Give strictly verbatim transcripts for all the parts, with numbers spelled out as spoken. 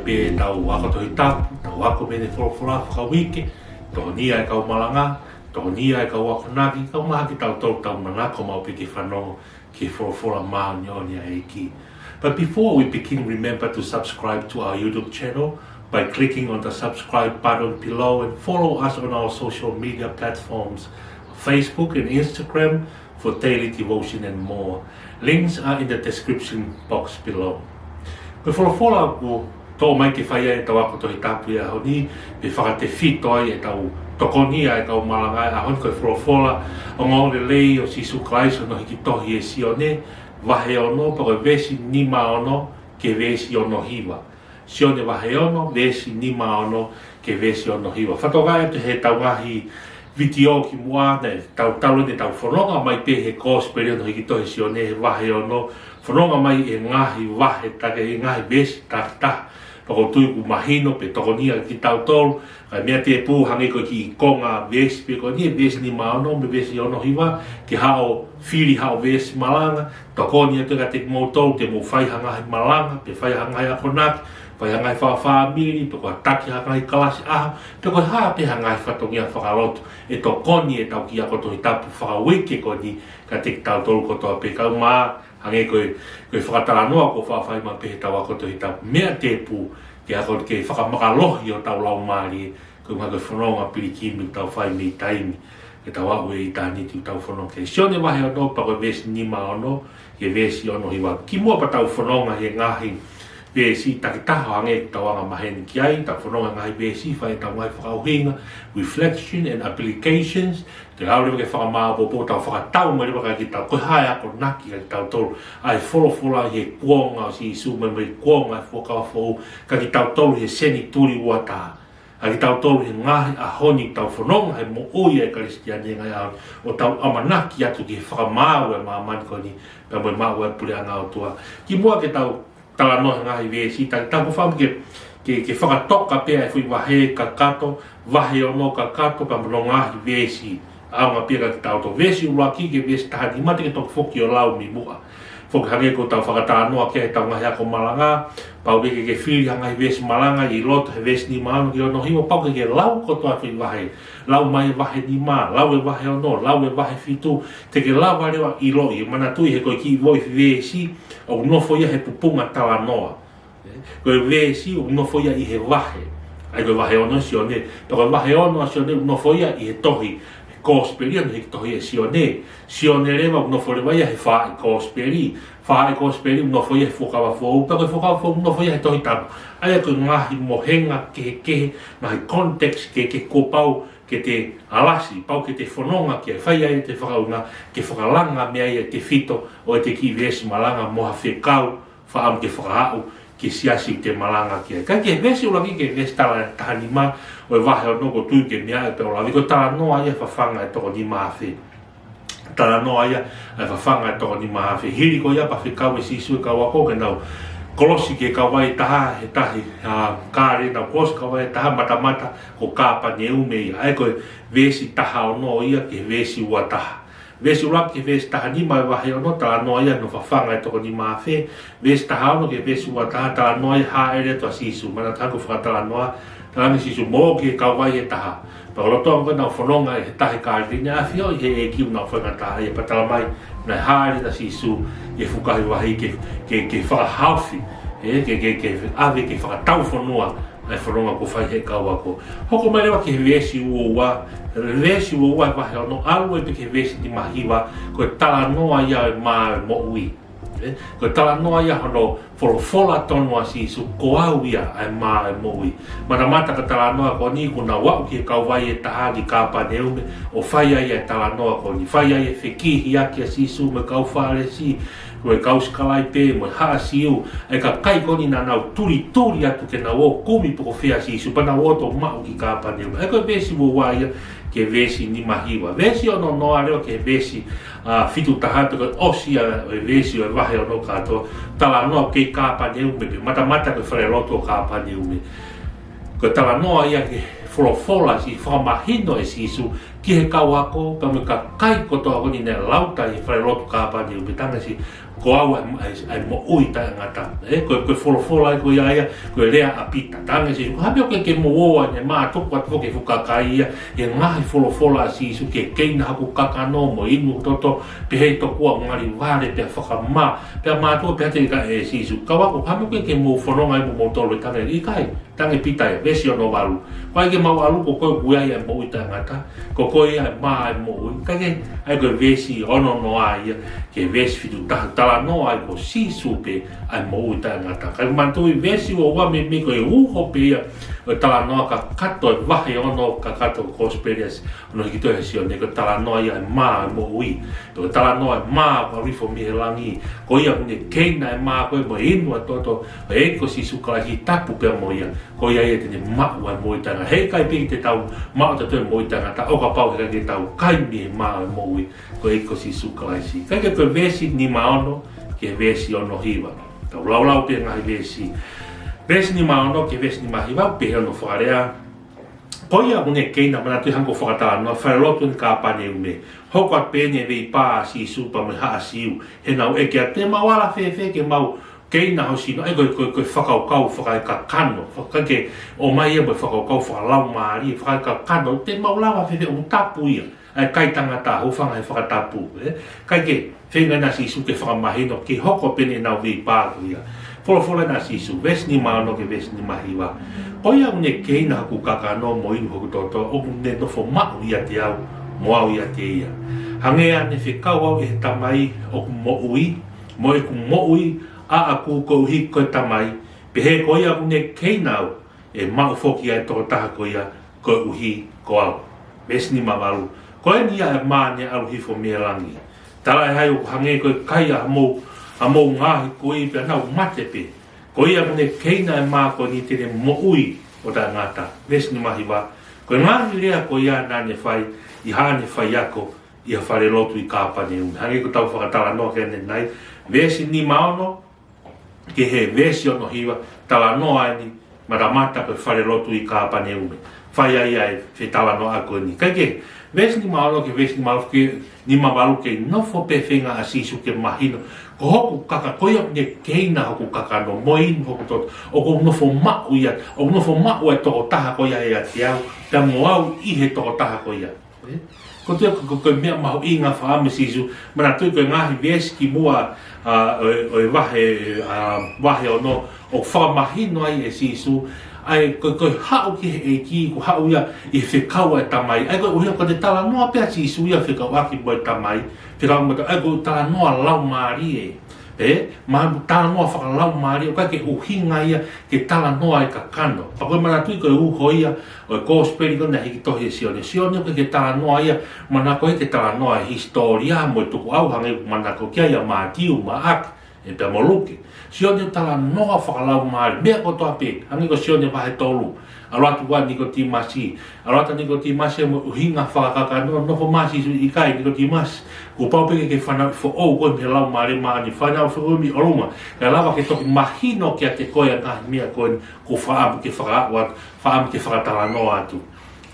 ʻetau ako Tohi Tapu, tau ako mei he folofola fakauike, tokonia e kau malanga, tokonia e kau akonaki, kae ʻumaʻā kitautolu tau manako maʻu pē ke fanongo ki he folofola māʻoniʻoni ʻa e ʻEiki. But before we begin, remember to subscribe to our YouTube channel by clicking on the subscribe button below and follow us on our social media platforms, Facebook and Instagram, for daily devotion and more. Links are in the description box below. Ko e folofola kuo toʻo mai ke fai ai ʻetau ako Tohi Tapu he ʻaho ni, pea fakatefito ai ʻetau tokonia e kau malanga he ʻaho ni, ko e folofola ongoongolelei ʻo Sīsū Kalaisi hono hiki tohi ʻe Sione, vahe ono, pea ko e veesi nima ono ki he veesi ono hiva. Sione vahe ono, veesi nima ono ki he veesi ono hiva. Fakatokangaʻi atu heʻetau ngaahi vitiō kimuʻa, naʻe tautau ʻetau fononga mai pē he Kosipeli hono hiki tohi ʻe Sione he vahe ono, fononga mai he ngaahi vahe taki, he ngaahi veesi takitaha. Pea ʻoku ou tui kuo mahino pea tokonia kitautolu, kae meʻa tēpū hangē ko e kiʻi konga veesi pē ko eni, veesi nima ono mo e veesi ono hiva, ke haʻu ʻo fili haʻo veesi malanga, tokoni atu kiate kimoutolu te mou fai ha ngaahi malanga, pe fai ha ngaahi akonaki, fai ha ngaahi fakafāmili, pe ko e taki ha ngaahi kalasi ʻaho, pe ko e hā pē ha ngaahi fatongia fakalotu ʻe tokoni ʻetau kiʻi ako Tohi Tapu fakauike ko eni kiate kitautolu kotoa pē, kae ʻumaʻā, hangē ko e, ko e fakatalanoa kuo faʻa fai mai pē heʻetau ako Tohi Tapu, meʻa tēpū ke ako ke fakamakalohi hotau laumālie, koeʻuhi ko e fononga pilikimi ʻoku tau fai mei taimi ke tau aʻu ʻi ʻitāniti ʻoku tau fononga ki ai. Sione vahe ono pea ko e veesi nima ono ki he veesi ono hiva. Kimuʻa pea tau fononga he ngaahi veesi takitaha hangē ʻoku tau anga maheni ki ai, tau fononga he ngaahi veesi, fai ʻetau ngaahi fakaʻuhinga, reflection and applications, te tau lava ke fakamāʻopoʻopo, tau fakatau mai leva kiate kitautolu, ko e hā e akonaki kiate kitautolu ʻa e folofola ʻi he kuonga ʻo Sīsū, mo e, mo e kuonga e Fuakava Foʻou kiate kitautolu he senituli ua taha. Kiate kitautolu he ngaahi ʻaho ni ʻoku tau fononga he moʻui ʻa e Kalisitiane he ngaahi ʻaho ni, ʻo tau ʻamanaki atu ki he fakamaau ʻa e māmani ko eni, pea mo e maʻu ʻa e Puleʻanga ʻo e ʻOtua. Kimuʻa ke tau talanoa he ngaahi veesi, ta, tau fakaʻamu ke, ke, ke fakatoka pē ʻa e foʻi vahe kakato, vahe ono kakato, pea mo hono ngaahi veesi ʻaonga pē kiate kitautolu. Veesi ʻuluaki ki he veesi taha nima, te ke toki foki ʻo lau mei muʻa. Foki hangē ko ʻetau fakatalanoa ki ai heʻetau ngaahi ako malanga, pau ke, ke, ke fili ha ngaahi veesi malanga ʻi loto he veesi nima ono ki he ono hiva, pau ke, ke lau kotoa e foʻi vahe. Lau mai e vahe nima, lau e vahe ono, lau e vahe fitu, te ke lava leva ʻo ʻiloʻi, manatuʻi he ko e kiʻi foʻi veesi ʻoku nofo ia he pupunga talanoa. Ko e veesi ʻoku nofo ia ʻi he vahe. ʻA ia ko e vahe ono ʻa Sione, pea ko e vahe ono ʻa Sione ʻoku nofo ia ʻi he tohi, he Kosipeli hono hiki tohi ʻe Sione. Sione leva ʻoku nofo leva ia he faaʻi Kosipeli. Faaʻi Kosipeli ʻoku nofo ia he Fuakava Foʻou, pea ko e Fuakava Foʻou ʻoku nofo ia he Tohi Tapu. ʻA ia ko e ngaahi mohenga kehekehe, ngaahi context kehekehe kuo pau ke te alasi, pau ke te fononga ki ai, fai ai ʻete fakaʻuhinga, ke fakalanga mei ai ʻa e tefito ʻo ʻete kiʻi veesi malanga mo ha fekau, fakaʻamu ke fakaaʻu ki he siasi ʻoku te malanga ki ai. Ka ki he veesi ʻuluaki ki he veesi tala taha nima ʻo e vahe ono, ʻoku ou tui ʻoku ke meaʻi pē ʻo lave, ko e talanoa ia e fafanga e toko nima afe. Talanoa ia e fafanga e toko nima afe. Hili ko ia pea fekau ʻe Sīsū e kau ako ke nau kolosi ki he kauvai ʻe taha, he tahi, ʻa, Kāleli, nau kolosi ki he kauvai ʻe taha, matamata ko Kāpaneume ia. ʻA ia ko e veesi taha ono ia ki he veesi ua taha. Veesi ʻuluaki ki he veesi taha nima ʻo e vahe ono, talanoa ia hono fafanga e toko nima afe. Veesi taha ono ki he veesi ua taha, talanoa ia e hāʻele atu ʻa Sīsū. Manatuʻi ko e fakatalanoa, talaange ʻe Sīsū, mou ō ki he kauvai ʻe taha. Pea ko e lolotonga ko ē ʻenau fononga he tahi Kāleli, naʻe ʻafioʻi ʻe he ʻEiki ʻoku nau faingataʻaʻia, pea talamai naʻe hāʻele atu ʻa Sīsū ʻi he fukahi vahi ke, ke, ke fakahaofi, ē, ke, ke, ke ʻave ke fakataufonua ʻa e fononga kuo fai ʻe he kau ako. Hoko mai leva ki he veesi ua ua, veesi ua ua e vahe ono, ʻalu ai pē ki he veesi nima hiva, ko e talanoa ia ʻo e mā ʻo e moʻui. Ē, ko e talanoa ia hono folofola tonu ʻa Sīsū, ko au ia ʻa e mā ʻo e moʻui. Matamata ko e talanoa ko eni kuo nau aʻu ki he kauvai ʻe taha ki Kāpaneume, ʻo fai ai e talanoa ko eni, fai ai e fekihiaki ʻa Sīsū mo e kau Fālesi, mo e kau sikalaipe, mo e haʻa Siu, ʻa e kakai ko eni naʻa nau tulituli atu ke nau ō ʻo kumi pe ko fē ʻa Sīsū, pea nau ō atu ʻo maʻu ki Kāpaneume. ʻA ia ko e veesi ua ua ia ki he veesi nima hiva. Veesi ono noa leva ki he veesi, ʻa, fitu taha, pe ko e ʻosi ia ʻo e veesi ʻo e vahe ono kātoa, talanoa ki Kāpaneume pē, matamata ko e falelotu ʻo Kāpaneume. Ko e talanoa ia ki he folofola ʻa Sīsū, fakamahino ʻe Sīsū ki he kau ako, pea mo e kakai kotoa ko eni naʻe lauta ʻi he falelotu Kāpaneume, talaange ʻe Sīsū, Ko au ʻa e, ʻa e, ʻa e moʻui taʻengata. Ē, ko e, ko e folofola ē ko ia ia, ko e lea ʻa Pita. Talaange ʻe Sīsū, ko e hā e meʻa ʻoku ke, ke mou ō ai, ne mā tuku atu foki e fuʻu kakai ia, he ngaahi folofola ʻa Sīsū ke keina hoku kakano mo inu hoku toto, pehē tokua ngali vale pea fakamā, pea mātuʻa pea te ka ʻe Sīsū. Kau ako, ko e hā e meʻa ʻoku ke, ke mou fononga ai mo moutolu e tangi, ʻikai. Talaange ʻe Pita ia, veesi ono valu. Ko ia ke mau ʻalu, ko koe ʻoku ʻi ai ʻa e moʻui taʻengata, ko koe ia ʻa e mā ʻo e moʻui. Kae kehe, ʻa ia ko e veesi ono noa ia ki he veesi fitu taha, talanoa ai ko Sīsū pē ʻa e moʻui taʻengata. Kae manatuʻi veesi ua ua meimei ko e uho pē ia ʻo e talanoa kakato ʻo e vahe ono kakato ʻo e Kosipeli ʻa hono hiki tohi ʻe Sione, ko e talanoa ia ʻo e mā ʻo e moʻui. Ko e talanoa ʻo e mā kuo ʻalu hifo mei he langi. Ko ia ʻoku ne keina ʻa e mā ko ē mo e inu ʻa e toto, ʻa e ʻEiki ko Sīsū Kalaisi, tapu pea mo ia. Ko ia ia te ne maʻu ʻa e moʻui taʻengata. Heʻikai pē ke tau maʻu ʻe tautolu e moʻui taʻengata ʻo kapau heʻikai ke tau kai mei he mā ʻo e moʻui, ko e ʻEiki ko Sīsū Kalaisi. Kae kehe ko e veesi nima ono ki he veesi ono hiva. Tau laulau pē ngaahi veesi. Veesi nima ono ki he veesi nima hiva, pehē hono fakalea. Ko ia ʻoku ne keina, manatuʻi hangē ko e fakatalanoa, falelotu ʻi Kāpaneume. Hoko atu pē ʻene veipā ʻa Sīsū pea mo e haʻa Siu, he nau ʻeke atu, te mau ala fēfē ke mau keina ho sino? ʻA ia ko e, ko e, ko e fakakaukau fakakakano, faka-, ke ʻomai ia mo e fakakaukau fakalaumālie, fakakakano, te mau lava fēfē, ʻoku tapu ia. ʻA e kai tangata, hūfanga he fakatapu, ē? Kae kehe, feinga ʻa Sīsū ke fakamahino, ke hoko pē ʻenau veipā ko ia. Folofola ʻa Sīsū, veesi nima ono ki he veesi nima hiva. Ko ia ʻoku ne keina hoku kakano mo inu hoku toto, ʻoku ne nofo maʻu ʻiate au, mo au ʻiate ia. Hangē ʻa ʻene fekau au ʻe he Tamai ʻoku moʻui, mo ʻeku moʻui ʻaʻaku koeʻuhi ko e Tamai, pehē ko ia ʻoku ne keina au, ʻe maʻu foki ʻa e tokotaha ko ia koeʻuhi ko au. Veesi nima valu. Ko eni ia ʻa e mā ne ʻalu hifo mei he langi. Talaʻehai ʻoku hangē ko e kai ʻa homou, ʻa homou ngaahi kui pea nau mate pē. Ko ia ʻoku ne keina ʻa e mā ko eni te ne moʻui ʻo taʻengata. Veesi nima hiva. Ko e ngaahi lea ko ia naʻa ne fai ʻi haʻane faiako ʻi he falelotu ʻi Kāpaneume. Hangē ko ʻetau fakatalanoa ki ai ʻanenai. Veesi nima ono ki he veesi ono hiva, talanoa eni matamata ko e falelotu ʻi Kāpaneume. Fai ai ʻa e fetalanoaʻaki ko eni. Kae kehe, veesi nima ono ki he veesi nima valu ke, nima valu ke nofo pē feinga ʻa Sīsū ke mahino, ko hoku kaka-, ko ia ʻoku ne keina hoku kakano mo inu hoku toto, ʻoku ou nofo maʻu ia, ʻoku ou nofo maʻu ʻa e tokotaha ko ia ʻiate au, pea mo au ʻi he tokotaha ko ia. Ē? Ko e, ko e, ko e meʻa mahuʻinga fakaʻamu ʻa Sīsū, manatuʻi ko e ngaahi veesi kimuʻa, ʻa, ʻo e, ʻo e vahe, ʻa, vahe ono, ʻoku fakamahino ai ʻe Sīsū, ʻa e, ko e, ko e haʻu ki he ʻEiki, ko e haʻu ia ʻi he fekau ʻa e Tamai. ʻA ia ko e ʻuhinga ko e talanoa pē ʻa Sīsū ia fekauʻaki mo e Tamai, fekau mo e Ta-, ʻa ia ko e talanoa laumālie. Ē, ma talanoa fakalaumālie, ʻoku ʻikai ke ʻuhinga ia ke talanoa ʻa e kakano. Pea ko e manatuʻi ko e uho ia ʻo e Kosipeli ko ē naʻe hiki tohi ʻe Sione. Sione ʻoku ʻikai ke talanoa ia, manako ia ke talanoa ʻa e hisitōlia mo e tukuʻau hangē ʻoku manako ki ai ʻa Mātiu, Maʻake, ē pea mo Luke. Sione talanoa fakalaumālie, meʻa kotoa pē, hangē ko Sione vahe tolu. ʻAlu atu ʻa Nikotīmasi. ʻAlu atu ʻa Nikotīmasi mo e ʻuhinga fakakakano, nofo mai ʻa Sīsū, ʻikai Nikotīmasi. Kuo pau pē ke ke fanauʻi foʻou koe mei he Laumālie Māʻoniʻoni, fanauʻi foʻou mei ʻolunga. Kae lava ke toki mahino kiate koe ʻa e ngaahi meʻa ko eni kuo fakaʻamu ke fakaʻau atu, fakaʻamu ke fakatalanoa atu.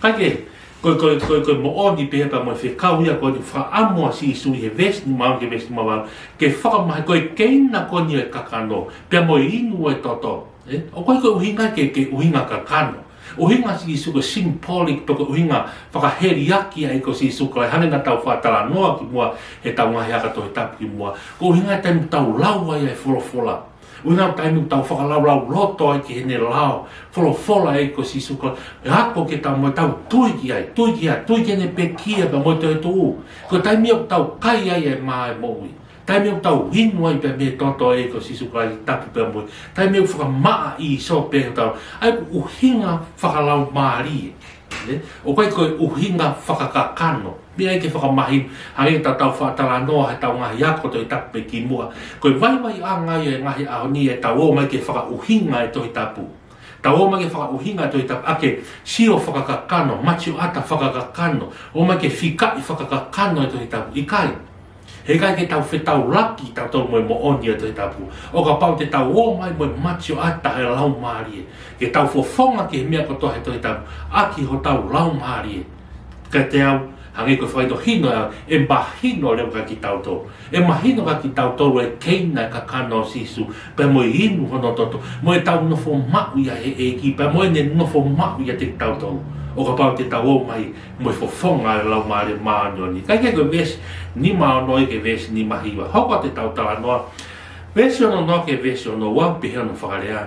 Kae kehe, ko e, ko e, ko e, ko e moʻoni pē pea mo e fekau ia ko eni fakaʻamu ʻa Sīsū ʻi he veesi nima ono ki he veesi nima valu, ke fakamahi ko e keina ko eni ʻo e kakano, pea mo e inu ʻo e toto. Ē, ʻoku ʻikai ko e ʻuhinga ke, ke ʻuhinga kakano. ʻUhinga ʻa Sīsū ko e symbolic, pe ko e ʻuhinga fakaheliaki ʻa e ʻEiki ko Sīsū Kalaisi, hangē naʻa tau fakatalanoa kimuʻa heʻetau ngaahi ako Tohi Tapu kimuʻa. Ko e ʻuhinga e taimi ʻoku tau lau ai ʻa e folofola. ʻUhinga e taimi ʻoku tau fakalaulauloto ai ki heʻene lao, folofola ʻa e ʻEiki ko Sīsū Kalaisi. ʻE ako ke tau mo tau tui ki ai, tui ki ai, tui ki heʻene pekia pea mo e toetuʻu. Ko e taimi ʻoku tau kai ai ʻa e mā ʻo e moʻui. Taimi ʻoku tau inu ai pea mei he toto ʻo e ʻEiki ko Sīsū Kalaisi, tapu pea mo ia. Taimi ʻoku fakamaʻa ʻi he sope ʻo tau. ʻA ia ko e ʻuhinga fakalaumālie. Ē? ʻOku ʻikai ko e ʻuhinga fakakakano. Meʻa ia ke fakamahino. Hangē ko ʻetau fakatalanoa heʻetau ngaahi ako Tohi Tapu pē kimuʻa. Ko e vaivaiʻanga ia ʻo e ngaahi ʻaho ni ʻetau ō mai ke fakaʻuhinga e Tohi Tapu. Tau ō mai ke fakaʻuhinga e Tohi Tapu ʻaki e sio fakakakano, matioʻata fakakakano, ō mai ke fikaʻi fakakakano e Tohi Tapu. ʻIkai. Heʻikai ke tau fetaulaki tautolu mo e moʻoni e Tohi Tapu. ʻO kapau te tau ō mai mo e matioʻata ʻo e Laumālie, ke tau fofonga ki he meʻa kotoa he Tohi Tapu, ʻaki hotau laumālie. Kiate au, Hangē ko e fakahinohino ʻa e, ʻe mahino leva kia kitautolu. ʻE mahino kia kitautolu e keina e kakano ʻo Sīsū, pea mo e inu hono toto, mo ʻetau nofo maʻu ia he ʻEiki, pea mo ʻene nofo maʻu ʻiate kitautolu. ʻO kapau te tau ō mai mo e fofonga ʻo e Laumālie Māʻoniʻoni. Kae kehe ko e veesi nima ono ki he veesi nima hiva. Hoko atu ʻetau talanoa. Veesi ono noa ki he veesi ono ua, pehē hono fakalea.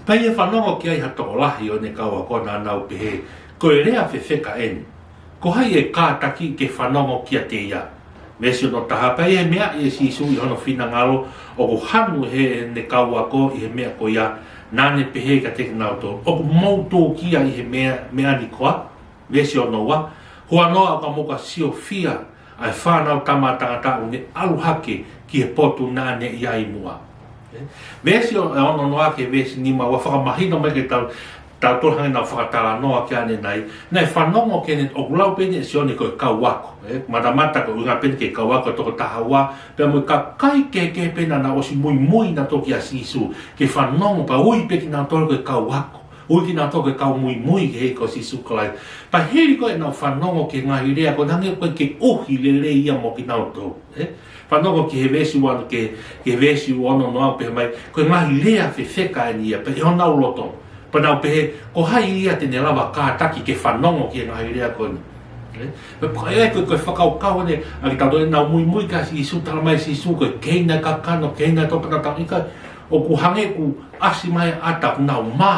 Pea ʻi he fanongo ki ai ha tokolahi ʻo ʻene kau ako naʻa nau pehē, Ko e lea fefeka eni? Ko hai ʻe kātaki ke fanongo kiate ia? Veesi ono taha. Pea ʻi he meaʻi ʻe Sīsū ʻi hono finangalo ʻoku hanu ʻe heʻene kau ako ʻi he meʻa ko ia, naʻa ne pehē kiate kinautolu, ʻOku mou tūkia ʻi he meʻa, meʻa ni koā? Veesi ono ua. Huanoa, ʻo ka mou ka siofia ʻa e Fanautama ʻa Tangata ʻoku ne ʻalu hake ki he potu naʻa ne ʻi ai muʻa. Ē? Veesi o-, ono noa ki he veesi nima ua, fakamahino mai kiate kitautolu hangē naʻa ku fakatalanoa ki ai ʻanenai. Naʻe fanongo ki heʻene, ʻoku lau pē eni ʻe Sione ko e kau ako. Ē? Matamata ko e ʻuhinga pē eni ki he kau ako ʻe toko taha ua, pea mo e kakai kehekehe pē naʻa nau ʻosi muimui nautolu kia Sīsū, ke fanongo pea ui pē kinautolu ko e kau ako. Ui kinautolu ko e kau muimui ki he ʻEiki ko Sīsū Kalaisi. Pea hili ko ē ʻenau fanongo ki he ngaahi lea ko ē, naʻe hangē ko e ʻikai ke ʻuhi lelei ia mo kinautolu. Ē? Fanongo ki he veesi ua, ki he, ki he veesi ono noa, pehē mai, Ko e ngaahi lea fefeka eni ia, pea ʻi honau loto. Pea nau pehē, Ko hai ia te ne lava kātaki ke fanongo ki he ngaahi lea ko eni? Ē? Pea ko e, ko e, ko e fakakaukau eni ʻa kitautolu, ʻenau muimui kia Sīsū, talamai ʻe Sīsū ko e keina e kakano, keina e tō pea nau tau ika, ʻoku hangē kuo ʻasi mai ʻa e ʻata, kuo nau mā.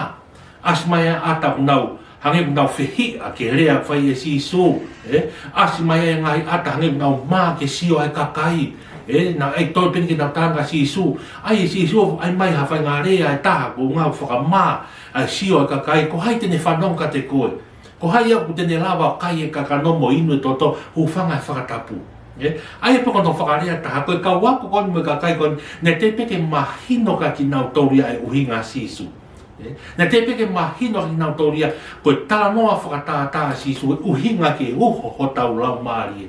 ʻAsi mai ʻa e ʻata, kuo nau, hangē kuo nau fehiʻa ki he lea fai ʻe Sīsū, ē? ʻAsi mai ʻa e ngaahi ʻata, hangē kuo nau mā ke sio ʻa e kakai, ē? Naʻe ʻai toe pē eni ke nau tala kia Sīsū, ʻai ʻe Sīsū, ʻai mai ha faʻahinga lea ʻe taha, ko e ʻuhinga fakamā ʻa e sio ʻa e kakai, Ko hai te ne fanongo kiate koe? Ko hai ia ʻoku te ne lava ʻo kai e kakano mo inu e toto, hūfanga he fakatapu? Ē? ʻA ia pē ko hono fakalea ʻe taha, ko e kau ako ko eni mo e kakai ko eni, naʻe teʻeki pē ke mahino kia kinautolu ia e ʻuhinga ʻa Sīsū. Ē? Naʻe teʻeki pē ke mahino kia kinautolu ia, ko e talanoa fakatātā ʻa Sīsū, e ʻuhinga ke uho hotau laumālie.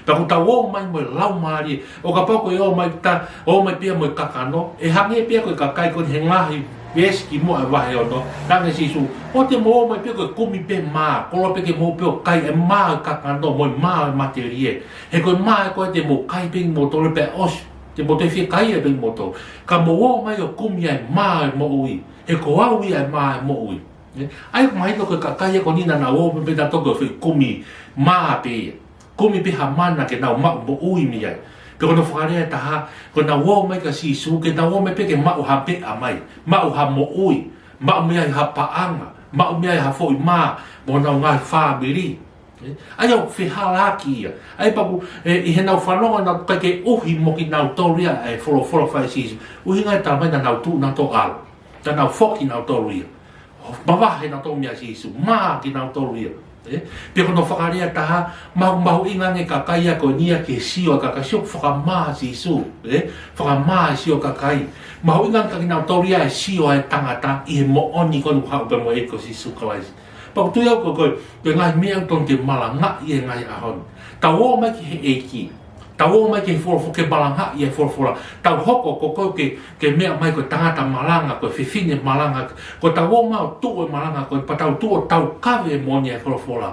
Pea ʻoku tau ō mai mo e laumālie, ʻo kapau ko e ō mai ta, ō mai pē ia mo e kakano, ʻe hangē pē ia ko e kakai ko eni he ngaahi veesi kimuʻa e vahe ono, talaange ʻe Sīsū, ʻOua te mou ō mai pē ko e kumi pē mā, koloa pē ke mou pē ō ʻo kai e mā ʻo e kakano, mo e mā ʻo e matelie. He ko e mā ē ko ē te mou kai pē ʻe kimoutolu pea ʻosi, te mou toe fiekaia pē ʻe kimoutolu. Ka mou ō mai ʻo kumi ʻa e mā ʻo e moʻui, he ko au ia e mā ʻo e moʻui. Ē? ʻA ia ʻoku mahino ko e kakai ia ko eni naʻa nau ō mai pē nautolu ko e foʻi kumi mā pē ia. Kumi pē ha mana ke nau maʻu moʻui mei ai. Pea ko hono fakalea ʻe taha, ko ʻenau ō mai kia Sīsū, ke nau ō mai pē ke maʻu ha meʻa mai, maʻu ha moʻui, maʻu mei ai ha paʻanga, maʻu mei ai ha foʻi mā, mo honau ngaahi fāmili. Ē? ʻA ia ʻoku fehālaaki ia. ʻA ia pea ʻoku, ē, ʻi heʻenau fanongo naʻe ʻikai ke ʻuhi mo kinautolu ia e folofola fai ʻe Sīsū. ʻUhinga ia e talamai naʻa nau tuʻu nautolu ʻo ʻalu. Naʻa nau foki nautolu ia. Mavahe nautolu meia Sīsū. Mā kinautolu ia. Ē? Pea ko hono fakalea ʻe taha, mahu, mahuʻinga ange e kakai ia ko eni ia ke sio ʻa e kakai, sio fakamā Sīsū. Ē? Fakamā e sio ʻa e kakai. Mahuʻinga ange kia kinautolu ia e sio ʻa e tangata ʻi he moʻoni ko eni ʻoku haʻu pē mo e ʻEiki ko Sīsū Kalaisi. Pea ʻoku ou tui au ko e, ko e, ko e ngaahi meʻa ʻoku totonu ke malangaʻi ʻi he ngaahi ʻaho ni. Tau ō mai ki he ʻEiki. Tau ō mai ki he folofola, ke malangaʻi e folofola. Tau hoko ko e, ko e, ke, ke meʻa mai ko e tangata malanga, ko e fefine malanga. Ko ʻetau ō mai ʻo tuʻu e malanga ko ē, pea tau tuʻu ʻo taukaveʻi e moʻoni e folofola.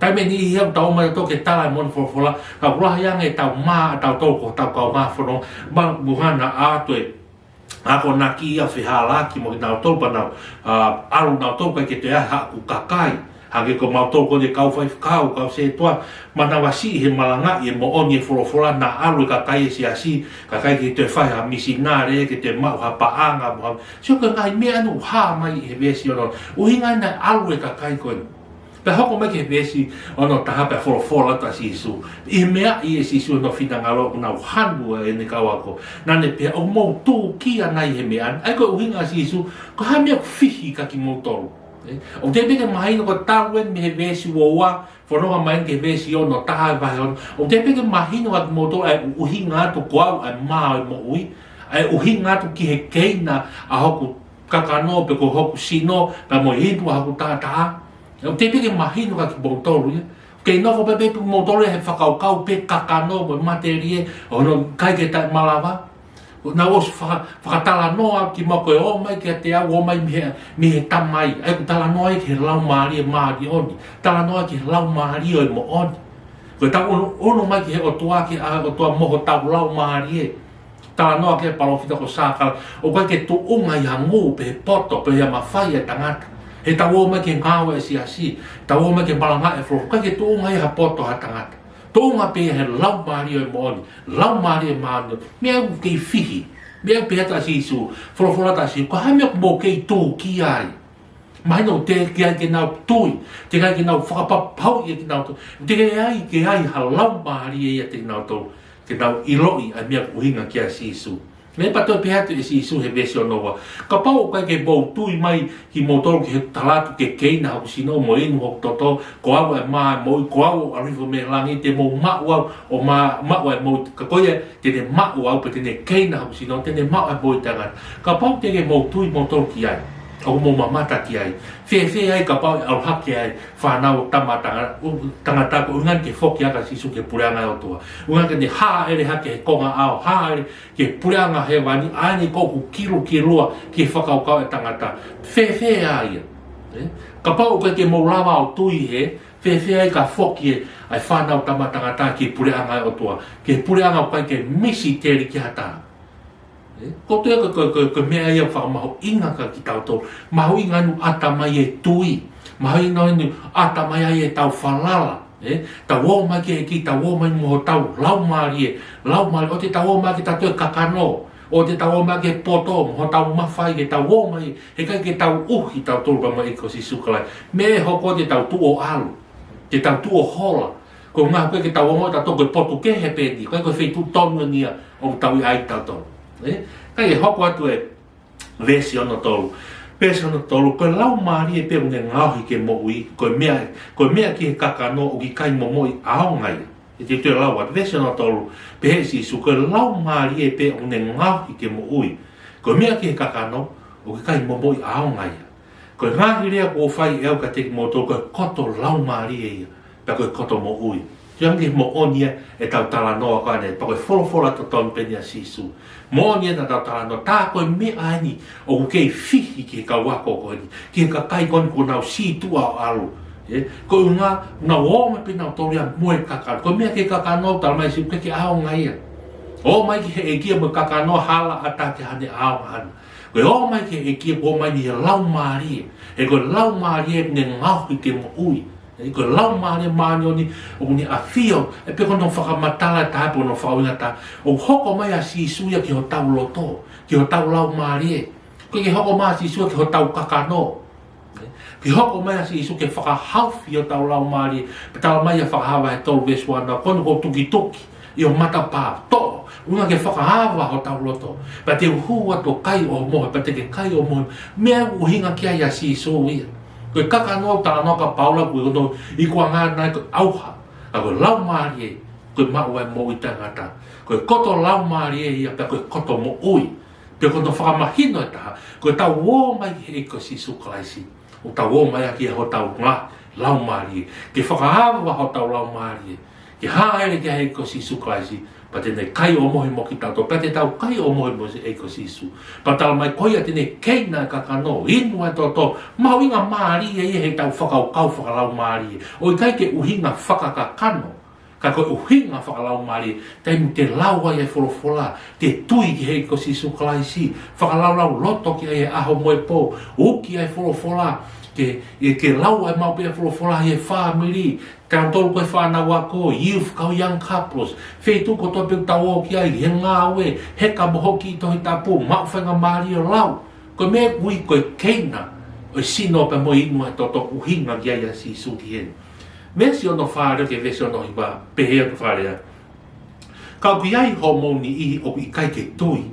Taimi ʻe niʻihi ʻoku tau ō mai ʻo tau ke tala e moʻoni e folofola, ka ʻoku lahi ange ʻetau mā, ʻa tautolu ko hotau kaungā fononga, mā muhana ʻa toe akonaki ia fehālaaki mo kinautolu pea nau, ā, ʻalu nautolu ʻikai ke toe ʻi ai haʻaku kakai. Hangē ko mautolu ko eni kau faifekau, kau sētuata, manavasiʻi he malangaʻi e moʻoni e folofola, naʻa ʻalu e kakai e siasi, kae ʻikai ke toe fai ha misinale, ke toe maʻu ha paʻanga, mo ha, sio ko e ngaahi meʻa ʻoku hā mai ʻi he veesi ono. ʻUhinga naʻe ʻalu e kakai ko eni. Pea hoko mai ki he veesi ono taha pea folofola atu ʻa Sīsū. ʻI he meaʻi ʻe Sīsū hono finangalo ʻoku nau hanu ʻa ʻene kau ako. Naʻa ne pehē ʻoku mou tūkia nai he meʻa ni. ʻA ia ko e ʻuhinga ʻa Sīsū, ko e hā e meʻa ʻoku fihi kia kimoutolu? Ē? ʻOku teʻeki pē ke mahino ko e talu eni mei he veesi ua ua, fononga mai ki he veesi ono taha e vahe ono. ʻOku teʻeki pē ke mahino kia kimoutolu ʻa e ʻuhinga atu ko au ʻa e mā ʻo e moʻui. ʻA e ʻuhinga atu ki he keina ʻa hoku kakano pe ko hoku sino, pea mo e inu ʻa hoku taʻataʻa. ʻOku teʻeki pē ke mahino kia kimoutolu ia. Kei nofo pē pē kimoutolu ia he fakakaukau pē kakano mo e matelie, ʻo hono ʻikai ke taʻemalava. Ko ʻenau ʻosi faka-, fakatalanoa kimautolu ko e ō mai kiate au, ō mai mei he, mei he Tamai. ʻA ia ʻoku talanoa ia ki he Laumālie Māʻoniʻoni. Talanoa ki he Laumālie ʻo e moʻoni. Ko ʻetau ʻunu, ʻunu mai ki he ʻOtua, ki he ʻOtua mo hotau laumālie. Talanoa ki he palōfita ko Sākalaia, ʻoku ʻikai ke tuʻunga ʻi ha ngū pe he poto pe ʻi ha mafai ʻa e tangata. He tau ō mai ki he ngāue ʻa e siasi, tau ō mai ki he malangaʻi e folofola, ʻikai ke tuʻunga ʻi ha poto ʻa ha tangata. Tuʻunga pē ʻi he Laumālie ʻo e moʻoni, Laumālie Māʻoniʻoni. Meʻa ʻoku kei fihi, meʻa ʻoku pehē atu ʻa Sīsū, folofola atu ʻa Sīsū, ko e hā e meʻa ʻoku mou kei tūkia ai? Mahino teʻeki ai ke nau tui, teʻeki ai ke nau fakapapauʻi ʻe kinautolu, teʻeki ai ke ʻi ai ha laumālie ʻiate kinautolu ke nau ʻiloʻi ʻa e meʻa ʻoku ʻuhinga ki ai ʻa Sīsū. Naʻe pehē atu ʻe Sīsū he veesi hono ua, kapau ʻoku ʻikai ke mou tui mai kimoutolu ki he tala atu ke keina hoku sino mo inu hoku toto, ko au ʻa e mā ʻo e moʻui, ko au ʻoku ʻalu hifo mei langi, te mou maʻu au ʻo mā-, maʻu ʻa e moʻui, ka ko ia te ne maʻu au pea te ne keina hoku sino, te ne maʻu ʻa e moʻui taʻengata. Kapau teʻeki ke mou tui moutolu ki ai ʻoku mou mamata ki ai, fēfē ai kapau ʻe ʻalu hake ʻa e Fānau Tama Tanga-, u-, Tangata, ko e ʻuhinga ke foki ai ʻa Sīsū ki he puleʻanga ʻo e ʻOtua. ʻUhinga ke ne hāʻele hake he konga ʻao, hāʻele ki he puleʻanga hēvani, ʻa eni ʻoku kilukilua ki he fakakaukau ʻa e tangata. Fēfē ai ia? Ē? Kapau ʻoku ʻikai ke mou lava ʻo tui hē, fēfē ai ka foki ʻa e Fānau Tama Tangata ki he puleʻanga ʻo e ʻOtua, ki he puleʻanga ʻoku ʻikai ke misiteli ki ha taha. Ē? Ko e toe ko, ko, ko, ko e meʻa ia ʻoku fakamahuʻinga kia kitautolu. Mahuʻinga ʻenau ʻatamai e tui. Mahuʻinga ʻenau ʻatamai ai ʻetau falala. Ē? Tau ō mai ki he ʻEiki, tau ō mai mo hotau laumālie. Laumālie, ʻoua te tau ō mai ke tau toe kakano. ʻOua te tau ō mai ke poto, mo hotau mafai ke tau ō mai. Heʻikai ke tau ʻuhi tautolu pea mo e ʻEiki ko Sīsū Kalaisi. Meʻa ʻe hoko te tau tuʻu ʻo ʻalu, te tau tuʻu ʻo hola. Ko e ʻuhinga ko ē ke tau ongoʻi tautolu ko e potu kehe pē eni, ko e, ko e feituʻu tonu eni ia ʻoku tau ʻi ai tautolu. Ē? Ka ʻi he hoko atu e veesi hono tolu. Veesi hono tolu, ko e laumālie pē ʻoku ne ngaohi ke moʻui, ko e meʻa, ko e meʻa ki he kakano ʻoku ʻikai momoʻi ʻaonga ia. ʻE te toe lau atu, veesi hono tolu, pehē ʻe Sīsū, ko e laumālie pē ʻoku ne ngaohi ke moʻui. Ko e meʻa ki he kakano, ʻoku ʻikai momoʻi ʻaonga ia. Ko e ngaahi lea kuo fai ʻe au kiate kimoutolu, ko e koto laumālie ia, pea ko e koto moʻui. Sio ange ki he moʻoni ia ʻetau talanoa ko eni, pea ko e folofola totonu pē eni ʻa Sīsū. Moʻoni ia naʻa tau talanoa, tā ko e meʻa eni ʻoku kei fihi ki he kau ako ko eni, ki he kakai ko eni kuo nau sītuʻa ʻo ʻalu. Ē, ko e ʻuhinga, nau ō mai pē nautolu ia mo e kakano. Ko e meʻa ki he kakano, talamai ʻe Sīsū ʻoku ʻikai ke ʻaonga ia. Ō mai ki he ʻEiki ia mo e kakano, hala ʻatā ki haʻane ʻaonga ʻana. Ko e ō mai ki he ʻEiki ia, ō mai ʻi he laumālie. He ko e laumālie ʻoku ne ngaohi ke moʻui. Ē, ko e Laumālie Māʻoniʻoni ʻoku ne ʻafio, ē, pea ko hono fakamatala ʻe taha, pea ko hono fakaʻuhinga ʻe taha, ʻoku hoko mai ʻa Sīsū ia ki hotau loto, ki hotau laumālie. ʻOku ʻikai ke hoko mai ʻa Sīsū ia ki hotau kakano. Ē, ke hoko mai ʻa Sīsū ke fakahaofi hotau laumālie, pea talamai ʻe Fakahā vahe tolu veesi ua noa, ko eni kuo u tukituki ʻi ho matapā, toʻo, ʻuhinga ke fakaava hotau loto. Pea te u hū atu ʻo kai ʻo mohe, pea te ke kai ʻo mohe. Meʻa ʻoku ʻuhinga ki ai ʻa Sīsū ia. Ko e kakano ʻoku talanoa ki ai ʻa Paula, ko hono ikuʻanga ʻana ko e ʻauha. Ka ko e laumālie, ko e maʻu ʻa e moʻui taʻengata. Ko e koto laumālie ia, pea ko e koto moʻui. Pea ko hono fakamahino ʻe taha, ko ʻetau ō mai ki he ʻEiki ko Sīsū Kalaisi, ʻoku tau ō mai ʻaki ʻa hotau ngaahi laumālie, ke fakaava hotau laumālie, ke hāʻele ki he ʻEiki ko Sīsū Kalaisi, pea te ne kai ʻo mohe mo kitautolu, pea te tau kai ʻo mohe mo e ʻEiki ko Sīsū. Pea talamai ko ia te ne keina e kakano, inu e toto, mahuʻingamālie ia heʻetau fakakaukau fakalaumālie. ʻOku ʻikai ke ʻuhinga fakakakano, ka ko e ʻuhinga fakalaumālie, taimi te lau ai e folofola, te tui ki he ʻEiki ko Sīsū Kalaisi, fakalaulauloto ki ai e ʻaho mo e pō, uki ai e folofola, ke, ke lau ai maʻu pē e folofola ʻi he fāmili, kitautolu ko e fānau ako, youth, kau young couples, feituʻu kotoa pē ʻoku tau ō ki ai, he ngāue, heka mo hoki Tohi Tapu, maʻu faingamālie ʻo lau. Ko e meʻa ʻoku ui ko e keina ʻo e sino pea mo e inu e toto, ʻuhinga ki ai ʻa Sīsū ki heni. Veesi hono fā leva ki he veesi hono hiva, pehē ʻe he folofola: Ka ʻoku ʻi ai hoʻomou niʻihi ʻoku ʻikai ke tui.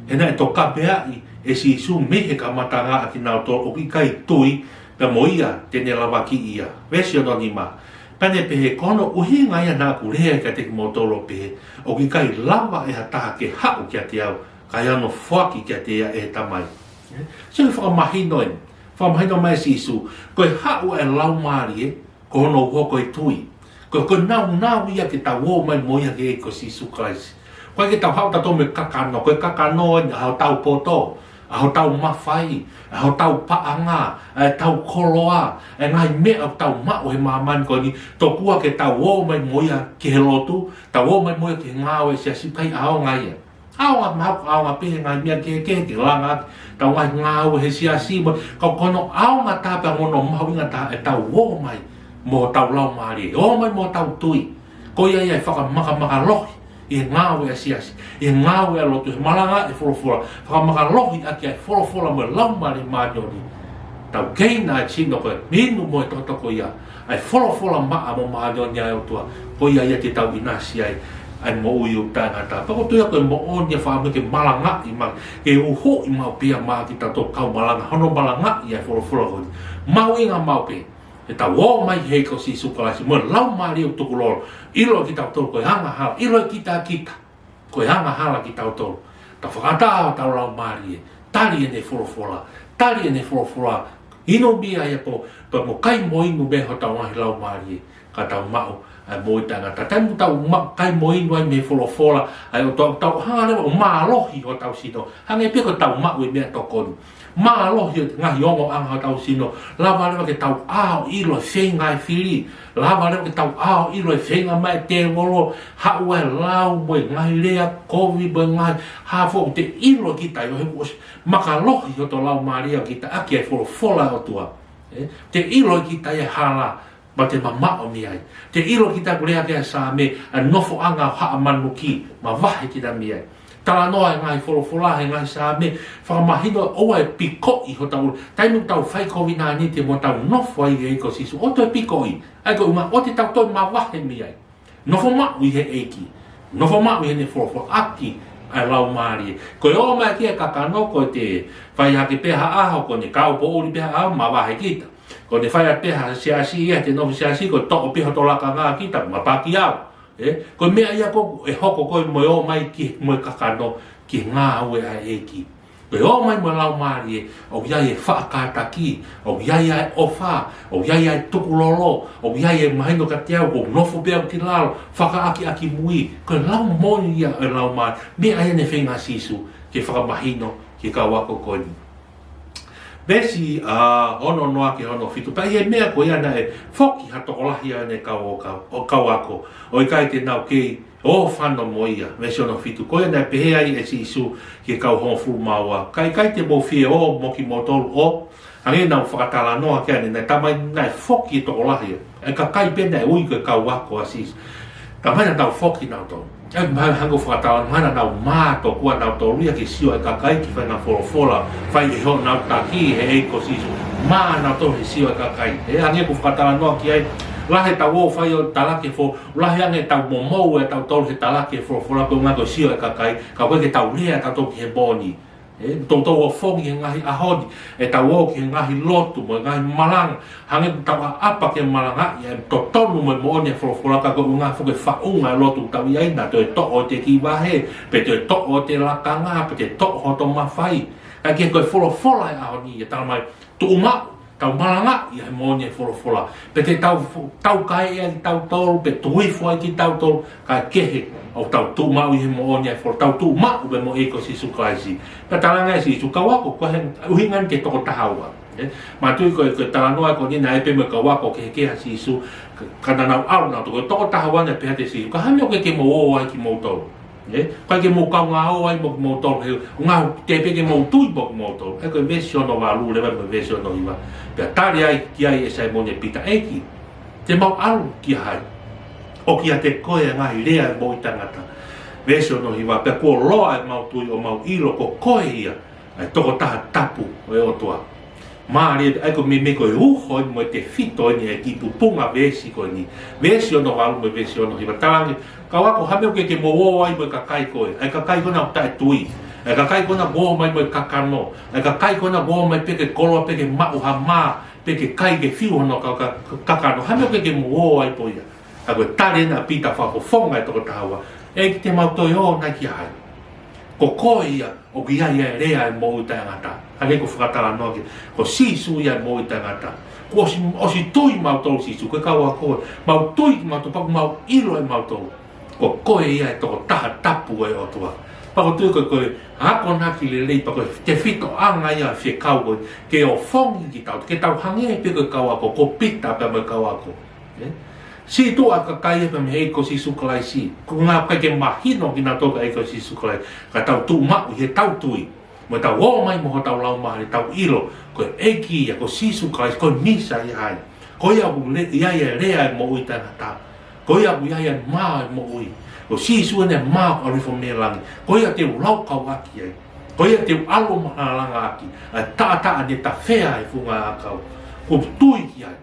He naʻe tokapeaʻi ʻe Sīsū mei he kamataʻanga ʻa kinautolu ʻoku ʻikai tui, pea mo ia te ne lavakiʻi ia. Veesi hono nima: Pea ne pehē, ko hono ʻuhinga ia naʻa ku lea kiate kimoutolu ʻo pehē, ʻoku ʻikai lava ʻe ha taha ke haʻu kiate au, ka ʻi ai hono foaki kiate ia ʻe he Tamai. Ē? Sio ki he fakamahino eni. Fakamahino mai ʻe Sīsū, ko e haʻu e Laumālie, ko hono uho ko e tui. Ko, ko e nāunau ia ke tau ō mai mo ia ki he ʻEiki ko Sīsū Kalaisi. ʻOku ʻikai ke tau haʻu tautolu mo e kakano, ko e kakano eni ʻa hotau poto, ʻa hotau mafai, ʻa hotau paʻanga, ʻa ʻetau koloa, ʻa e ngaahi meʻa ʻoku tau maʻu he māmani ko eni, tokua ke tau ō mai mo ia ki he lotu, tau ō mai mo ia ki he ngāue ʻa e siasi, ʻikai ʻaonga ia. ʻAonga mahalo, ʻaonga pē he ngaahi meʻa kehekehe ke langa ʻaki ʻetau ngaahi ngāue he siasi, mo, ka ko hono ʻaonga taha pē, ko hono mahuʻinga taha, ʻetau ō mai mo hotau laumālie, ō mai mo hotau tui. Ko ia ia ʻe fakamakamaka lohi ʻi he ngāue ʻa e siasi, ʻi he ngāue ʻa e lotu, he malanga e folofola, fakamaka lohi ʻaki ʻa e folofola mo e Laumālie Māʻoniʻoni. Tau keina ʻa e sino ko e inu mo e toto ko ia ʻa e folofola maʻa mo māʻoniʻoni ʻa e ʻOtua, ko ia ia te tau ʻinasi ai ʻa e moʻui ʻo taʻengata. Pea ko e tuʻu ia ko e moʻoni ʻa e fakaʻamu ke malangaʻi mai, ke uhuʻi maʻu pē ia maʻa kitautolu kau malanga, hono malangaʻi ʻa e folofola ko eni. Mahuʻinga maʻu pē, ʻetau ō mai he ʻEiki ko Sīsū Kalaisi, mo e Laumālie ʻoku tukulolo, ʻilo kitautolu ko e angahala, ʻilo kita kita, ko e angahala kitautolu. Tau fakaʻatā hotau laumālie, tali ʻene folofola, tali ʻene folofola, inu mei ai ʻa e pō, pea mo kai mo inu mei ai hotau ngaahi laumālie, ka tau maʻu ʻa e moʻui taʻengata. Taimi ʻoku tau ma-, kai mo inu ai mei he folofola ʻa e ʻOtua, tau hanga leva ʻo mālohi hotau sino, hangē pē ko ʻetau maʻu e meʻatokoni. Mālohi ʻa e ngaahi ongoʻanga hotau sino, lava leva ke tau ʻā ʻo ʻilo e feinga ʻa e fili, lava leva ke tau ʻā ʻo ʻilo e feinga mai ʻa e tēvolo, haʻu ʻa e lau mo e ngaahi lea kovi mo e ngaahi hā fua, te ʻilo kita ia he kuo ʻosi makalohi hoto laumālie ʻa kita ʻaki ʻa e folofola ʻa e ʻOtua. Ē? Te ʻilo kita ia e hala, pea te mamaʻo mei ai. Te ʻilo kita ʻoku lea ki ai ʻa e Saame, ʻa e nofoʻanga ʻo haʻa manuki, mavahe kita mei ai. Talanoa e ngaahi folofola he ngaahi Saame, fakamahino ʻoua ʻe pikoʻi hotau, taimi ʻoku tau fai kovinānite mo tau nofo ai he ʻEiki ko Sīsū, ʻoua toe pikoʻi. ʻA ia ko e ʻuhinga ʻoua te tau toe mavahe mei ai. Nofo maʻu ʻi he ʻEiki. Nofo maʻu ʻi heʻene folofola ʻaki ʻa e laumālie. Ko e ō mai ki he kakano, ko e te fai hake pē ha ʻaho, ko ʻene kau poʻuli pē ha ʻaho, mavahe kita. Ko ʻene fai pē ha siasi ia, te nofo siasi, ko e toʻo pē hoto lakanga kita, mapaki au. Ē? Ko e meʻa ia ko ē ʻe hoko ko ē mo e ō mai ki, mo e kakano, ki he ngāue ʻa e ʻEiki. Ko e ō mai mo e laumālie, ʻoku ʻi ai e faʻa kātaki, ʻoku ʻi ai ʻa e ʻofa, ʻoku ʻi ai ʻa e tukulolo, ʻoku ʻi ai e mahino kiate au, ʻoku ou nofo pē au ki lalo, fakaʻakiʻakimui, ko e lau moʻoni ia ʻo e laumālie, meʻa ia naʻe feinga ʻa Sīsū ke fakamahino ki he kau ako ko eni. Veesi, ā, ono noa ki he ono fitu, pea ʻi he meʻa ko ia naʻe foki ha tokolahi ʻo ʻene kau, ʻo kau, ʻo kau ako, ʻo ʻikai te nau kei ō fano mo ia. Veesi ono fitu, ko ia naʻe pehē ai ʻe Sīsū ki he kau hongofulu mā ua, ka ʻikai te mou fie ō mo kimoutolu ʻo? Hangē naʻa ku fakatalanoa ki ai, naʻe talamai naʻe foki e tokolahi, ʻa e kakai pē naʻe ui ko e kau ako ʻa Sīsū. Talamai naʻa nau foki nautolu. ʻA ia mahalo hangē ko e fakatalanoa, mahalo naʻa nau mā tokua nautolu ia ki he sio ʻa e kakai ki he faʻahinga folofola fai ʻe honau taki he ʻEiki ko Sīsū. Mā nautolu he sio ʻa e kakai. Ē, hangē ko e fakatalanoa ki ai, lahi ʻetau ō fai ʻo talaki e fo-, lahi ange ʻetau momou ʻe tautolu he talaki e folofola ko e ʻuhinga ko e sio ʻa e kakai, ka ʻoku ʻikai ke tau lea tautolu ki he moʻoni. Ē, toutou ʻofongi he ngaahi ʻaho ni, ʻetau ō ki he ngaahi lotu mo e ngaahi malanga, hangē ʻoku tau ʻaʻapa ke malangaʻi ʻa e totonu mo e moʻoni ʻa e folofola, ka ko e ʻuhinga foki e faʻunga e lotu ʻoku tau ʻi ai, naʻa toe toʻo ʻete kiʻi vahe, pe toe toʻo ʻete lakanga, pe toe toʻo hoto mafai. Ka ko e folofola e ʻaho ni, ʻe talamai, tuʻu maʻu, tau malangaʻi ʻa e moʻoni ʻa e folofola. Pe te tau fu-, taukaeʻi ai kitautolu, pe tuifo ai kitautolu, kae kehe, ʻoku tau tuʻu maʻu ʻi he moʻoni ʻa e folo-, tau tuʻu maʻu pē mo e ʻEiki ko Sīsū Kalaisi. Pea talaange ʻe Sīsū, kau ako, ko e hā e ʻuhinga ni ki he toko taha ua. Ē? Manatuʻi ko e, ko e talanoa ko eni naʻe ʻi ai pē mo e kau ako kehekehe ʻa Sīsū, ka, ka naʻa nau ʻalu nautolu, ko e toko taha ua naʻe pehē atu ʻe Sīsū, ko e hā e meʻa ʻoku ʻikai ke mou ō ai kimoutolu? Ē? ʻIkai ke mou kaungā ō ai mo kimoutolu, he ʻuhinga ʻoku teʻeki pē ke mou tui mo kimoutolu. Ē, ko e veesi ono valu leva mo e veesi ono hiva. Pea tali ai ki ai ʻe Saimone Pita, ʻEiki, te mau ʻalu kia hai? ʻOku ʻiate koe ʻa e ngaahi lea ʻo e moʻui taʻengata. Veesi ono hiva, pea kuo loa ʻemau tui ʻo mau ʻilo ko koe ia, ʻa e Tokotaha Tapu ʻo e ʻOtua. Mālie, ʻa ia ko e meimei ko e uho eni mo e tefito eni ʻa e kiʻi pupunga veesi ko eni. Veesi ono valu mo e veesi ono hiva, talaange, kau ako, ko e hā e meʻa ʻoku ʻikai ke mou ō ai mo e kakai ko ē? ʻA e kakai ko ena ʻoku taʻetui. ʻA e kakai ko ena ʻoku ō mai mo e kakano. ʻA e kakai ko ena ʻoku ō mai pē ke koloa, pē ke maʻu ha mā, pē ke kai ke fiu hono ka-, ka-, kakano. Hā e meʻa ʻoku ʻikai ke mou ō ai pē ia? Ka ko e tali ena ʻa Pita, fakafofonga e toko taha ua, ʻEiki, te mau toe ō nai kia hai? Ko koe ia ʻoku ʻi ai ʻa e lea ʻo e moʻui taʻengata. Hangē ko e fakatalanoa ki ai, ko Sīsū ia ʻa e moʻui taʻengata. Kuo ʻosi, ʻosi tui mautolu Sīsū, ko e kau ako, mau tui mautolu pea kuo mau ʻilo ʻe mautolu Ko koe ia e tokotaha tapu ʻo e ʻOtua. Pea ʻoku ou tui ko e, ko e akonaki lelei, pea ko e tefitoʻanga ia e fekau ko ē, ke ofongi kitautolu, ke tau hangē pē ko e kau ako, ko Pita pea mo e kau ako. Ē? Sītuʻa e kakai ia pea mei he ʻEiki ko Sīsū Kalaisi. Ko e ʻuhinga ʻikai ke mahino kinautolu ko e ʻEiki ko Sīsū Kalaisi. Ka tau tuʻu maʻu ʻi heʻetau tui. Mo tau ō mai mo hotau laumālie, tau ʻilo, ko e ʻEiki ia, ko Sīsū Kalaisi, ko e Mīsaia ia. Ko ia ʻoku le-, ʻi ai e lea e moʻui taʻengata. Ko ia ʻoku ʻi ai e mā e moʻui. Ko Sīsū eni e mā ʻoku ʻalu hifo mei langi. Ko ia te u laukau ʻaki ai. Ko ia te u ʻalu ʻo malanga ʻaki. ʻA e taʻataʻa ne tafea he funga ʻakau. ʻOku ou tui ki ai.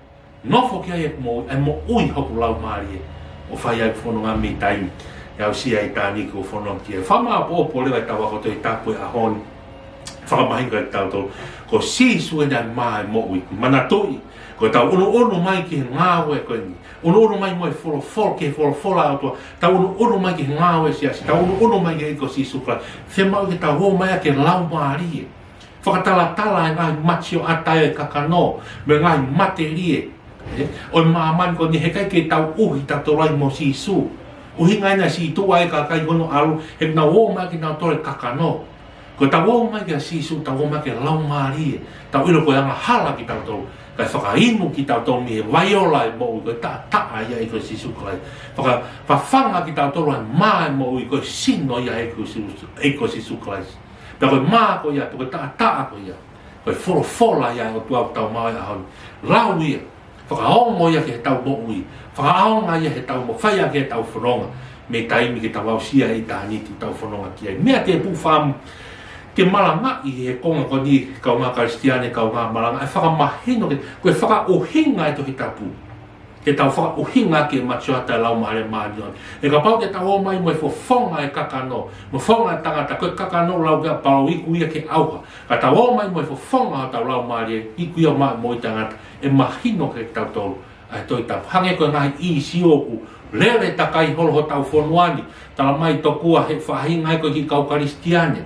Nofo ki ai ʻeku moʻui, ʻa e moʻui hoku laumālie. ʻO fai ai ʻeku fononga mei taimi. ʻE aʻusia ʻitāniti ʻeku fononga ki ai. Fakamāʻopoʻopo leva ʻetau ako Tohi Tapu he ʻaho ni. Fakamahino kiate kitautolu. Ko Sīsū eni e mā e moʻui. Manatuʻi. Ko ʻetau ʻunuʻunu mai ki he ngāue ko eni. ʻUnuʻunu mai mo e folofola, ki he folofola ʻa e ʻOtua. Tau ʻunuʻunu mai ki he ngāue siasi. Tau ʻunuʻunu mai ki he ʻEiki ko Sīsū Kalaisi. Fiemaʻu ke tau ō mai ʻaki e laumālie. Fakatalatala e ngaahi matioʻata ʻo e kakano, mo e ngaahi matelie. Ē? ʻO e māmani ko eni he ʻikai ke tau ʻuhi kitautolu ai mo Sīsū. ʻUhinga ena e sītuʻa e kakai ko eni ʻalu, he ʻoku nau ō mai kinautolu he kakano. Ko ʻetau ō mai kia Sīsū, tau ō mai ki he laumālie. Tau ʻilo ko e angahala kitautolu. Kae fakainu kitautolu mei he vaiola e moʻui, ko e taʻataʻa ia ʻa e ʻEiki ko Sīsū Kalaisi. Faka-, fafanga kitautolu ʻa e mā e moʻui, ko e sino ia ʻa e ʻEiki ko Sīsū, ʻEiki ko Sīsū Kalaisi. Pea ko e mā ko ia, pea ko e taʻataʻa ko ia. Ko e folofola ia ʻa e ʻOtua ʻoku tau maʻu he ʻaho ni. Lau ia. Fakaongo ia ki heʻetau moʻui. Fakaʻaonga ia heʻetau mo-, fai ʻaki ʻetau fononga. Mei taimi ke tau aʻusia ʻitāniti ʻetau fononga ki ai. Meʻa tēpū fam-, ke malangaʻi he konga ko eni, kaungā Kalisitiane, kaungā malanga. ʻE fakamahino ke, ko e fakaʻuhinga e Tohi Tapu. Ke tau fakaʻuhinga ki he matioʻata e Laumālie Māʻoniʻoni. He kapau te tau ō mai mo e fofonga e kakano, mo e fofonga e tangata, ko e kakano lau ke palō iku ia ke ʻauha. Ka tau ō mai mo e fofonga hotau laumālie, iku ia mā e moʻui taʻengata, ʻe mahino kiate kitautolu ʻa e Tohi Tapu. Hangē ko e ngaahi ʻīsiu ʻoku lele takai holo hotau fonua ni, tala mai tokua he faʻahinga ia ko e kiʻi kau Kalisitiane.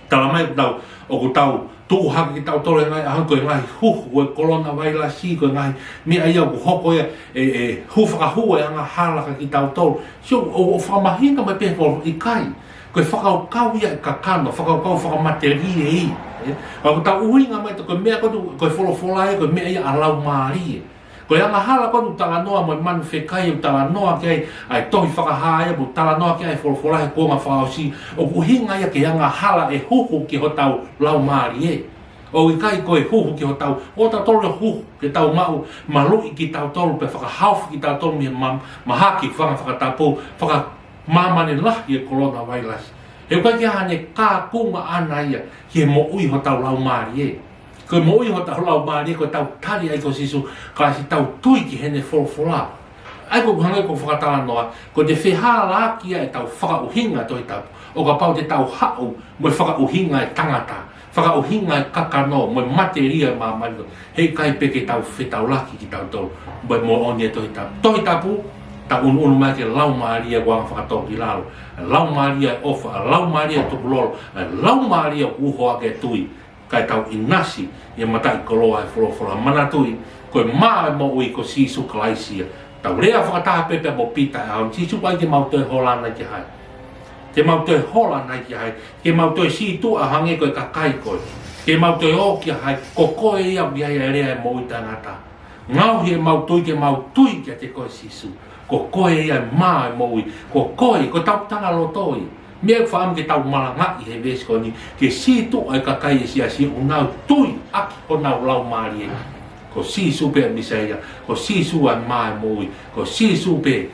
Tala mai ʻoku tau, ʻoku tau tuʻu hake kitautolu he ngaahi ʻaho ni ko e ngaahi huhu ʻo e kolona vailasi, ko e ngaahi meʻa ia ʻoku hoko ia ʻe, ʻe hū fakahū e angahala kiate kitautolu. Sio, ʻo, ʻo fakamahino mai pē he folofola ʻikai. Ko e fakakaukau ia e kakano, fakakaukau fakamatelie ia. Ē? Ka ʻoku tau ʻuhinga mai ko e meʻa ko ē, ko e folofola ia, ko e meʻa ia ʻa e laumālie. Ko e angahala ko ē ʻoku talanoa mo e manu fekai ʻoku talanoa ki ai ʻa e tohi Fakahā ia, ʻoku talanoa ki ai e folofola he kuonga fakaʻosi, ʻoku ʻuhinga ia ki he angahala ʻe huhu ki hotau laumālie. ʻOku ʻikai ko e huhu ki hotau, ʻoku tau tolu e huhu ke tau maʻu maluʻi kitautolu pea fakahaofi kitautolu mei he ma-, mahaki fanga fakatapu, faka- māmani lahi e kolona vailasi. He ʻoku ʻikai ke ʻi ai haʻane kaunga ʻana ia ki he moʻui hotau laumālie. Ko e moʻui hotau laumālie, ko ʻetau tali ʻa e ʻEiki ko Sīsū, kae siʻi tau tui ki heʻene folofola. ʻA ia ko e hangē ko e fakatalanoa, ko e fehālaaki ia ʻetau fakaʻuhinga Tohi Tapu. ʻO kapau te tau haʻu mo e fakaʻuhinga e tangata. Fakaʻuhinga e kakano, mo e matelie ʻa e māmani ko ē. He ʻikai pē ke tau fetaulaki kitautolu mo e moʻoni e Tohi Tapu. Tohi Tapu, tau ʻunuʻunu mai ki he laumālie ʻoku anga fakatōkilalo. Laumālie ʻofa, laumālie tukulolo, laumālie ʻoku uho ʻaki e tui. Kae tau ʻinasi ʻi he mataʻikoloa e folofola. Manatuʻi, ko e mā e moʻui ko Sīsū Kalaisi ia. Tau lea fakataha pē pea mo Pita he ʻaho ni, Sīsū ʻai ke mau toe hola nai ki hai. Ke mau toe hola nai ki hai. Ke mau toe sītuʻa hangē ko e kakai ko ē. Ke mau toe ō kia hai, ko koe ia ʻoku ʻi ai e lea e moʻui taʻengata. Ngaohi ʻemau tui ke mau tui kiate koe Sīsū. Ko koe ia e mā e moʻui. Ko koe, ko ʻetau talaloto ia. Meʻa ʻoku fakaʻamu ke tau malangaʻi he veesi ko eni. Ke sītuʻa e kakai e siasi ʻoku nau tui ʻaki honau laumālie. Ko Sīsū pē ʻa e Mīsaia. Ko Sīsū ʻa e mā e moʻui. Ko Sīsū pē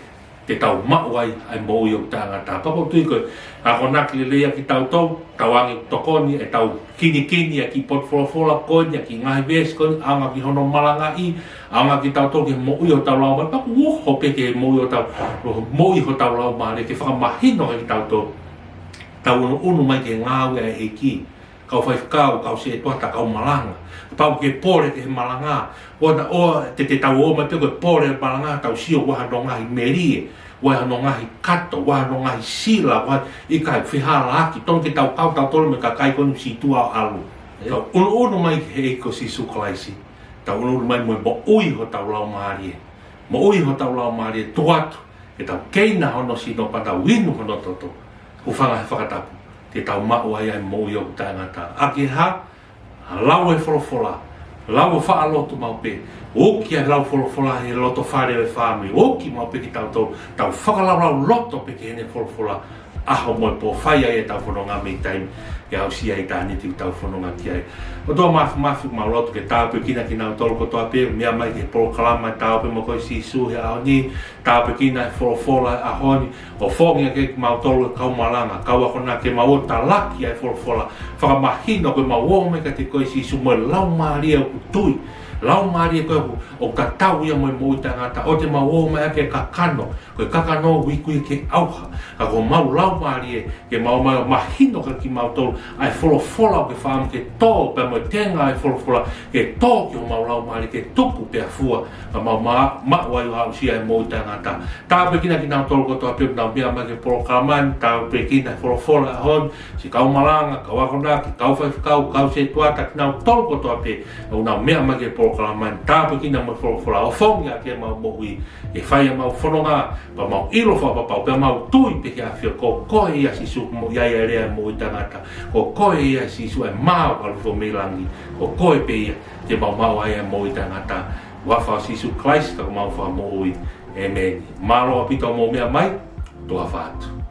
te tau maʻu ai ʻa e moʻui ʻoku taʻengata. Pea ʻoku ou tui ko e akonaki lelei ia kiate kitautolu, tau ange tokoni, ʻetau kinikini ʻa e kiʻi potu folofola ko eni, ʻa e kiʻi ngaahi veesi ko eni, ʻaonga ki hono malangaʻi, ʻaonga kiate kitautolu ki he moʻui hotau laumālie, pea ʻoku uho pē ki he moʻui hotau, moʻui hotau laumālie, ke fakamahino kiate kitautolu, tau ʻunuʻunu mai ki he ngāue ʻa e ʻEiki. Kau faifekau, kau sētuata, kau malanga. Pau ke pole ki he malanga. ʻOua naʻa ʻo, te, te tau ō mai pē ko e pole malanga, tau sio ʻoku ʻi ai hano ngaahi melie, ʻoku ʻi ai hano ngaahi kato, ʻoku ʻi ai hano ngaahi sila, ʻoku ʻi ai, ʻikai, fehālaaki, tonu ke tau kau tautolu mo e kakai ko eni sītuʻa ʻo ʻalu. Tau ʻunuʻunu mai ki he ʻEiki ko Sīsū Kalaisi. Tau ʻunuʻunu mai mo e moʻui hotau laumālie. Moʻui hotau laumālie, tuku atu Ke tau keina hono sino pea tau inu hono toto. Hūfanga he fakatapu. Te tau maʻu ai ʻa e moʻui ʻoku taʻengata. ʻAki e hā, ʻa e lau ʻa e folofola, lau ʻo faʻa lotu maʻu pē. ʻOku ʻi ai e lau folofola he loto fale ʻo e fāmili. ʻOku maʻu pē kitautolu, tau fakalaulauloto pē ki heʻene folofola. ʻAho mo e pō fai ai ʻetau fononga mei taimi ke aʻusia ʻitāniti ʻoku tau fononga ki ai. ʻOtua Māfimafi, mau lotu ke tāpuekina kinautolu kotoa pē, meʻa mai ki he polokalama ʻa e Ta Ō Pē Mo Koe Sīsū he ʻaho ni, tāpuekina e folofola he ʻaho ni, ʻofongi ʻaki kimautolu e kau malanga, kau akonaki ke mau ō ʻo talaki ʻa e folofola, fakamahino ko ʻemau ō mai kiate koe Sīsū mo e laumālie ʻoku tui, laumālie ko ē ʻoku, ʻoku tatau ia mo e moʻui taʻengata, ʻoua te mau ō mai ʻaki e kakano, ko e kakano ʻoku iku ia ki he ʻauha, ka ko homau laumālie, ke mau ō mai ʻo mahino kiate kimautolu ʻa e folofola ʻoku ke fakaʻamu ke tō, pea mo e tenga ʻa e folofola ke tō ki homau laumālie, ke tuku pea fua, ka mau ma-, maʻu ai ʻo aʻusia e moʻui taʻengata. Tāpuekina kinautolu kotoa pē ʻoku nau meʻa mai ki he polokalama ni, tāpuekina e folofola he ʻaho ni, siʻi kau malanga, kau akonaki, kau faifekau, kau sētuata, kinautolu kotoa pē ʻoku nau meʻa mai ki he polokalama ni, tāpuekina mo e folofola, ʻofongi ʻaki ʻemau moʻui, ke fai ʻemau fononga, pea mau ʻilo fakapapau, pea mau tui pē ki he ʻAfio, ko koe ia Sīsū mo ia ʻa e lea ʻo e moʻui taʻengata. Ko koe ia Sīsū ʻa e mā ʻoku ʻalu hifo mei langi. Ko koe pē ia te mau maʻu ai ʻa e moʻui taʻengata. Huafa ʻo Sīsū Kalaisi ko homau Fakamoʻui. ʻĒmeni. Mālō ʻaupito hoʻomou meʻa mai, tuʻa ʻofa atu.